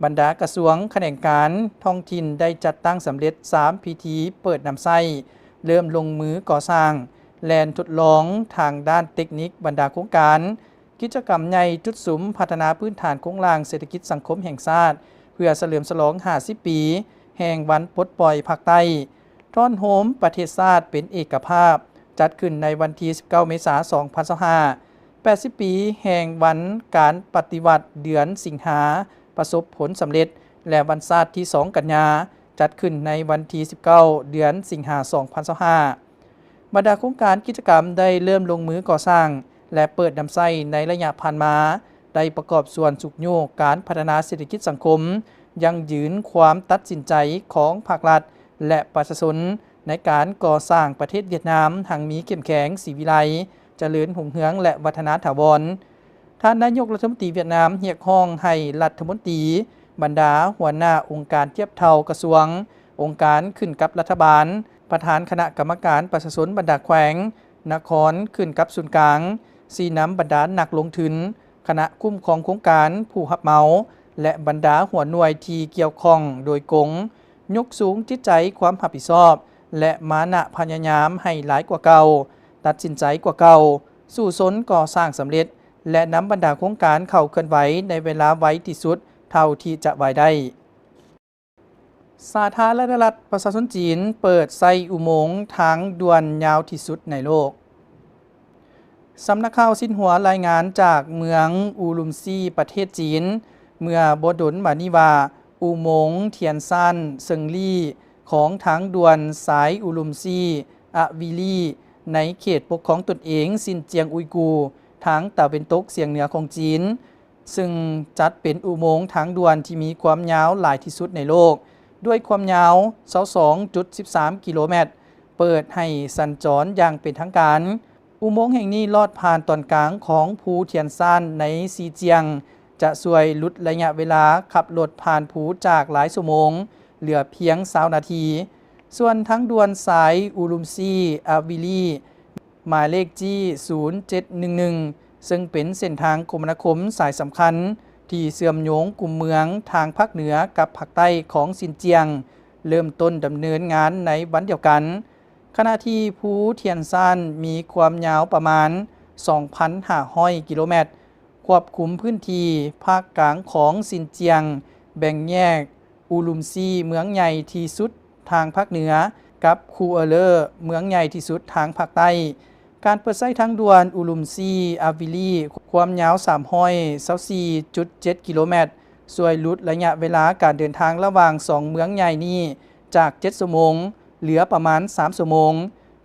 ບັນດາກະຊວງ, ຂະແໜງການທ້ອງຖິ່ນໄດ້ຈັດຕັ້ງສຳເລັດສາມພິທີເປີດນຳໃຊ້, ເລີ່ມລົງມືກໍ່ສ້າງ, ແລ່ນທົດລອງທາງດ້ານເຕັກນິກບັນດາໂຄງການ, ກິດຈະກຳໃຫຍ່ຈຸດສຸມພັດທະນາພື້ນຖານໂຄງລ່າງເສດຖະກິດສັງຄົມແຫ່ງຊາດ ເພື່ອສະເຫຼີມສະຫຼອງຫ້າສິບປີແຫ່ງວັນປົດປ່ອຍພາກໃຕ້, ຕ້ອນໂຮມປະເທດຊາດເປັນເອກະພາບ, ຈັດຂຶ້ນໃນວັນທີສິບເກົ້າເມສາ ສອງພັນຊາວຫ້າ, ແປດສິບປີແຫ່ງວັນການປະຕິວັດເດືອນສິງຫາປະສົບຜົນສຳເລັດ ແລະ ວັນຊາດທີສອງກັນຍາ ຈັດຂຶ້ນໃນວັນທີສິບເກົ້າ ເດືອນສິງຫາ ສອງພັນຊາວຫ້າ. ບັນດາໂຄງການກິດຈະກຳໄດ້ເລີ່ມລົງມືກໍ່ສ້າງ ແລະ ເປີດນຳໃຊ້ໃນໄລຍະຜ່ານມາ ໄດ້ປະກອບສ່ວນຊຸກຍູ້ການພັດທະນາເສດຖະກິດສັງຄົມ, ຢັ້ງຢືນຄວາມຕັດສິນໃຈຂອງພາກລັດ ແລະ ປະຊາຊົນ ໃນການກໍ່ສ້າງປະເທດຫວຽດນາມຮັ່ງມີເຂັ້ມແຂງ, ສີວິໄລ, ຈະເລີນຮຸ່ງເຮືອງ ແລະ ວັດທະນາຖາວອນ. ທ່ານນາຍົກລັດຖະມົນຕີຫວຽດນາມຮຽກຮ້ອງໃຫ້ລັດຖະມົນຕີ, ບັນດາຫົວໜ້າອົງການທຽບເທົ່າກະຊວງ, ອົງການຂຶ້ນກັບລັດຖະບານ, ປະທານຄະນະກຳມະການປະຊາຊົນບັນດາແຂວງ, ນະຄອນຂຶ້ນກັບສູນກາງ, ຊີ້ນຳບັນດານັກລົງທຶນ, ຄະນະຄຸ້ມຄອງໂຄງການ, ຜູ້ຮັບເໝົາ ແລະ ບັນດາຫົວໜ່ວຍທີ່ກ່ຽວຂ້ອງໂດຍກົງ, ຍົກສູງຈິດໃຈຄວາມຮັບຜິດຊອບ ແລະ ມານະພະຍາຍາມໃຫ້ຫຼາຍກວ່າເກົ່າ, ຕັດສິນໃຈກວ່າເກົ່າ, ສູ້ຊົນກໍ່ສ້າງສຳເລັດ ແລະ ນຳບັນດາໂຄງການເຂົ້າເຄື່ອນໄຫວໃນເວລາໄວທີ່ສຸດເທົ່າທີ່ຈະໄຫວໄດ້. ສາທາລະນະລັດປະຊາຊົນຈີນເປີດໃຊ້ອຸໂມງທາງດ່ວນຍາວທີ່ສຸດໃນໂລກ. ສຳນັກຂ່າວຊິນຫົວລາຍງານຈາກເມືອງອູລຸມຊີ ປະເທດຈີນ, ເມື່ອບໍ່ດົນມານີ້ວ່າ ອຸໂມງທຽນຊານເຊິ່ງລີ້ ຂອງທາງດ່ວນສາຍອູລຸມຊີ ອະວີລີ ໃນເຂດປົກຄອງຕົນເອງຊິນຈຽງອຸຍກູ ທາງຕາເວັນຕົກສຽງເໜືອຂອງຈີນ, ຊຶ່ງຈັດເປັນອຸໂມງທາງດ່ວນທີ່ມີຄວາມຍາວຫຼາຍທີ່ສຸດໃນໂລກ, ດ້ວຍຄວາມຍາວຊາວສອງຈຸດສິບສາມກິໂລແມັດ, ເປີດໃຫ້ສັນຈອນຢ່າງເປັນທາງການ. ອຸໂມງແຫ່ງນີ້ລອດຜ່ານຕອນກາງຂອງພູທຽນຊານໃນຊີຈຽງ, ຈະຊ່ວຍຫຼຸດໄລຍະເວລາຂັບລົດຜ່ານພູຈາກຫຼາຍຊົ່ວໂມງ ເຫຼືອພຽງຊາວນາທີ. ສ່ວນທາງດ່ວນສາຍອູລຸມຊີ ອາວິລີ ໝາຍເລກຈີ ສູນເຈັດໜຶ່ງໜຶ່ງ ເຊິ່ງເປັນເສັ້ນທາງຄົມມະນາຄົມສາຍສຳຄັນທີ່ເຊື່ອມໂຍງກຸ່ມເມືອງທາງພາກເໜືອກັບພາກໃຕ້ຂອງຊິນຈຽງ ເລີ່ມຕົ້ນດຳເນີນງານໃນວັນດຽວກັນ, ຂະນະທີ່ພູທຽນຊານມີຄວາມຍາວປະມານສອງພັນຫ້າຮ້ອຍກິໂລແມັດ, ຄວບຄຸມພື້ນທີ່ພາກກາງຂອງຊິນຈຽງ, ແບ່ງແຍກ ອູລຸມຊີ ເມືອງໃຫຍ່ທີ່ສຸດທາງພາກເໜືອ ກັບຄູເອີເລີ ເມືອງໃຫຍ່ທີ່ສຸດທາງພາກໃຕ້. ການເປີດໃຊ້ທາງດ່ວນອູລຸມຊີ ອາວິລີ ຄວາມຍາວສາມຮ້ອຍຊາວສີ່ຈຸດເຈັດກິໂລແມັດ ຊ່ວຍຫຼຸດໄລຍະເວລາການເດີນທາງລະຫວ່າງສອງເມືອງໃຫຍ່ນີ້ຈາກເຈັດຊົ່ວໂມງ ເຫຼືອປະມານສາມຊົ່ວໂມງ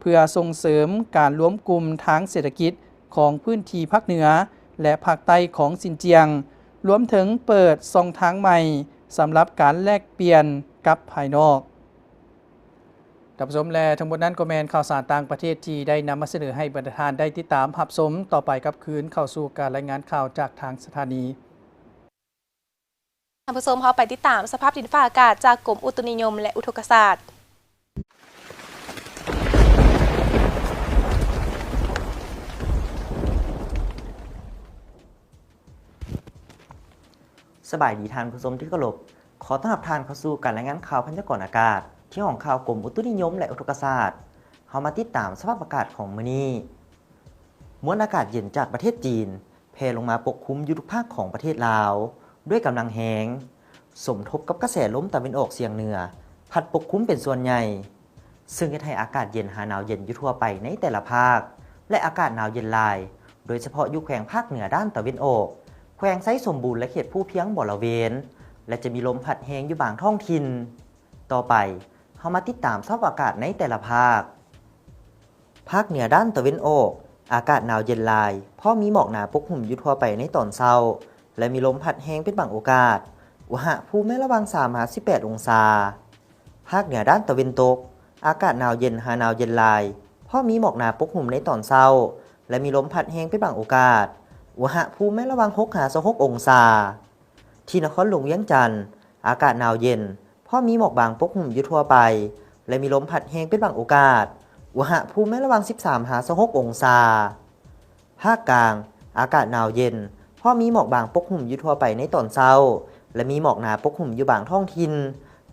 ເພື່ອສົ່ງເສີມການລວມກຸ່ມທາງເສດຖະກິດຂອງພື້ນທີ່ພາກເໜືອ ແລະ ພາກໃຕ້ຂອງຊິນຈຽງ, ລວມເຖິງເປີດຊ່ອງທາງໃໝ່ສຳລັບການແລກປ່ຽນກັບພາຍນອກ. ທ່ານຜູ້ຊົມ ແລະ ທັງໝົດນັ້ນກໍແມ່ນຂ່າວສານຕ່າງປະເທດທີ່ໄດ້ນຳມາສະເໜີໃຫ້ບັນດາທ່ານໄດ້ຕິດຕາມຮັບຊົມ. ຕໍ່ໄປກັບຄືນເຂົ້າສູ່ການລາຍງານຂ່າວຈາກທາງສະຖານີ. ທ່ານຜູ້ຊົມ ເຮົາໄປຕິດຕາມສະພາບດິນຟ້າອາກາດຈາກກົມອຸຕຸນິຍົມ ແລະ ອຸທົກກະສາດ. ສະບາຍດີທ່ານຜູ້ຊົມທີ່ເຄົາລົບ. ຂໍຕ້ອນຮັບທ່ານເຂົ້າສູ່ການລາຍງານຂ່າວພະຍາກອນອາກາດ ທີ່ຫ້ອງຂ່າວກົມອຸຕຸນິຍົມ ແລະ ອຸທົກກະສາດ. ເຮົາມາຕິດຕາມສະພາບອາກາດຂອງມື້ນີ້. ມວນອາກາດເຢັນຈາກປະເທດຈີນ ແຜ່ລົງມາປົກຄຸມຢູ່ທຸກພາກຂອງປະເທດລາວ ດ້ວຍກຳລັງແຮງ, ສົມທົບກັບກະແສລົມຕາເວັນອອກສຽງເໜືອ ພັດປົກຄຸມເປັນສ່ວນໃຫຍ່ ເຊິ່ງເຮັດໃຫ້ອາກາດເຢັນຫາໜາວເຢັນຢູ່ທົ່ວໄປໃນແຕ່ລະພາກ ແລະ ອາກາດໜາວເຢັນຫຼາຍ ໂດຍສະເພາະຢູ່ແຂວງພາກເໜືອດ້ານຕາເວັນອອກ, ແຂວງໄຊສົມບູນ ແລະ ເຂດພູພຽງບໍລະເວນ ແລະ ຈະມີລົມພັດແຮງຢູ່ບາງທ້ອງຖິ່ນ. ຕໍ່ໄປ, ເຮົາມາຕິດຕາມສະພາບອາກາດໃນແຕ່ລະພາກ. ພາກເໜືອດ້ານຕາເວັນອອກ, ອາກາດໜາວເຢັນຫຼາຍ, ພ້ອມມີໝອກໜາປົກຫຸ້ມຢູ່ທົ່ວໄປໃນຕອນເຊົ້າ ແລະ ມີລົມພັດແຮງເປັນບາງໂອກາດ. ອຸນຫະພູມໃນລະຫວ່າງສາມຫາສິບແປດອົງສາ. ພາກເໜືອດ້ານຕາເວັນຕົກ, ອາກາດໜາວເຢັນຫາໜາວເຢັນຫຼາຍ, ພ້ອມມີໝອກໜາປົກຫຸ້ມໃນຕອນເຊົ້າ ແລະ ມີລົມພັດແຮງເປັນບາງໂອກາດ. ອຸນຫະພູມໃນລະຫວ່າງຫົກຫາຊາວຫົກອົງສາ. ທີ່ນະຄອນຫຼວງວຽງຈັນ, ອາກາດໜາວເຢັນ, ພ້ອມມີໝອກບາງປົກຫຸ້ມຢູ່ທົ່ວໄປ ແລະ ມີລົມພັດແຮງເປັນບາງໂອກາດ. ອຸນຫະພູມໃນລະຫວ່າງສິບສາມຫາຊາວຫົກອົງສາ. ພາກກາງ, ອາກາດໜາວເຢັນ, ພ້ອມມີໝອກບາງປົກຫຸ້ມຢູ່ທົ່ວໄປໃນຕອນເຊົ້າ ແລະ ມີໝອກໜາປົກຫຸ້ມຢູ່ບາງທ້ອງຖິ່ນ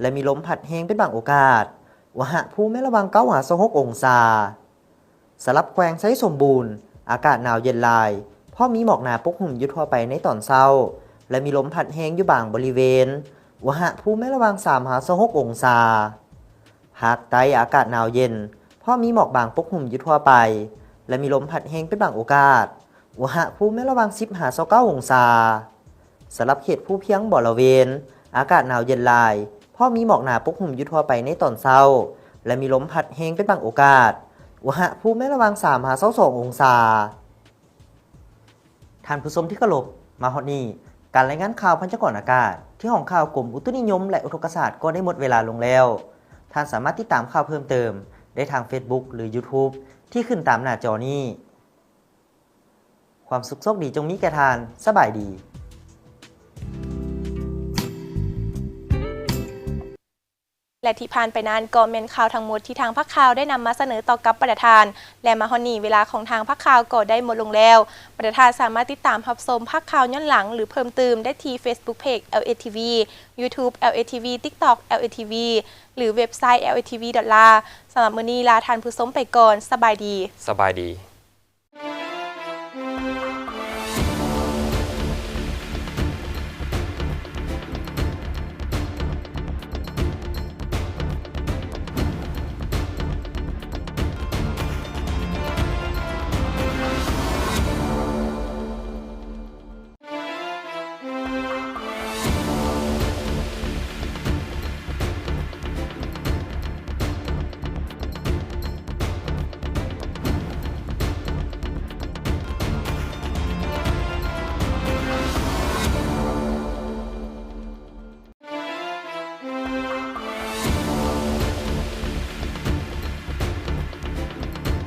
ແລະ ມີລົມພັດແຮງເປັນບາງໂອກາດ. ອຸນຫະພູມໃນລະຫວ່າງເກົ້າຫາຊາວຫົກອົງສາ. ສຳລັບແຂວງໄຊສົມບູນ, ອາກາດໜາວເຢັນຫຼາຍ, ພ້ອມມີໝອກໜາປົກຫຸ້ມຢູ່ທົ່ວໄປໃນຕອນເຊົ້າ ແລະ ມີລົມພັດແຮງຢູ່ບາງບໍລິເວນ. ອຸນຫະພູມໃນລະຫວ່າງສາມຫາຊາວຫົກອົງສາ. ພາກໃຕ້, ອາກາດໜາວເຢັນ, ພ້ອມມີໝອກບາງປົກຫຸ້ມຢູ່ທົ່ວໄປ ແລະ ມີລົມພັດແຮງເປັນບາງໂອກາດ. ອຸນຫະພູມໃນລະຫວ່າງສິບຫາຊາວເກົ້າອົງສາ. ສຳລັບເຂດພູພຽງບໍລະເວນ, ອາກາດໜາວເຢັນຫຼາຍ, ພ້ອມມີໝອກໜາປົກຫຸ້ມຢູ່ທົ່ວໄປໃນຕອນເຊົ້າ ແລະ ມີລົມພັດແຮງເປັນບາງໂອກາດ. ອຸນຫະພູມໃນລະຫວ່າງສາມຫາຊາວສອງອົງສາ. ທ່ານຜູ້ຊົມທີ່ເຄົາລົບ, ມາຮອດນີ້, ການລາຍງານຂ່າວພະຍາກອນອາກາດ ທີ່ຫ້ອງຂ່າວກົມອຸຕຸນິຍົມ ແລະ ອຸທົກກະສາດ ກໍໄດ້ໝົດເວລາລົງແລ້ວ. ທ່ານສາມາດຕິດຕາມຂ່າວເພີ່ມເຕີມໄດ້ທາງເຟສບຸກ ຫຼື ຢູທູບ ທີ່ຂຶ້ນຕາມໜ້າຈໍນີ້. ຄວາມສຸກໂຊກດີຈົ່ງມີແກ່ທ່ານ. ສະບາຍດີ. ແລະ ທີ່ຜ່ານໄປນັ້ນກໍແມ່ນຂ່າວທັງໝົດທີ່ທາງພາກຂ່າວໄດ້ນຳມາສະເໜີຕໍ່ກັບບັນດາທ່ານ ແລະ ມາຮອດນີ້ເວລາຂອງທາງພາກຂ່າວກໍໄດ້ໝົດລົງແລ້ວ. ບັນດາທ່ານສາມາດຕິດຕາມຮັບຊົມພາກຂ່າວຍ້ອນຫຼັງ ຫຼື ເພີ່ມຕື່ມໄດ້ທີ່ເຟສບຸກເພຈ ແອລເອທີວີ, ຢູທູບ ແອລເອທີວີ, ຕິກຕັອກ ແອລເອທີວີ ຫຼື ເວັບໄຊ ແອລເອທີວີ ດອດ ລາ. ສຳລັບມື້ນີ້ລາທ່ານຜູ້ຊົມໄປກ່ອນ. ສະບາຍດີ. ສະບາຍດີ.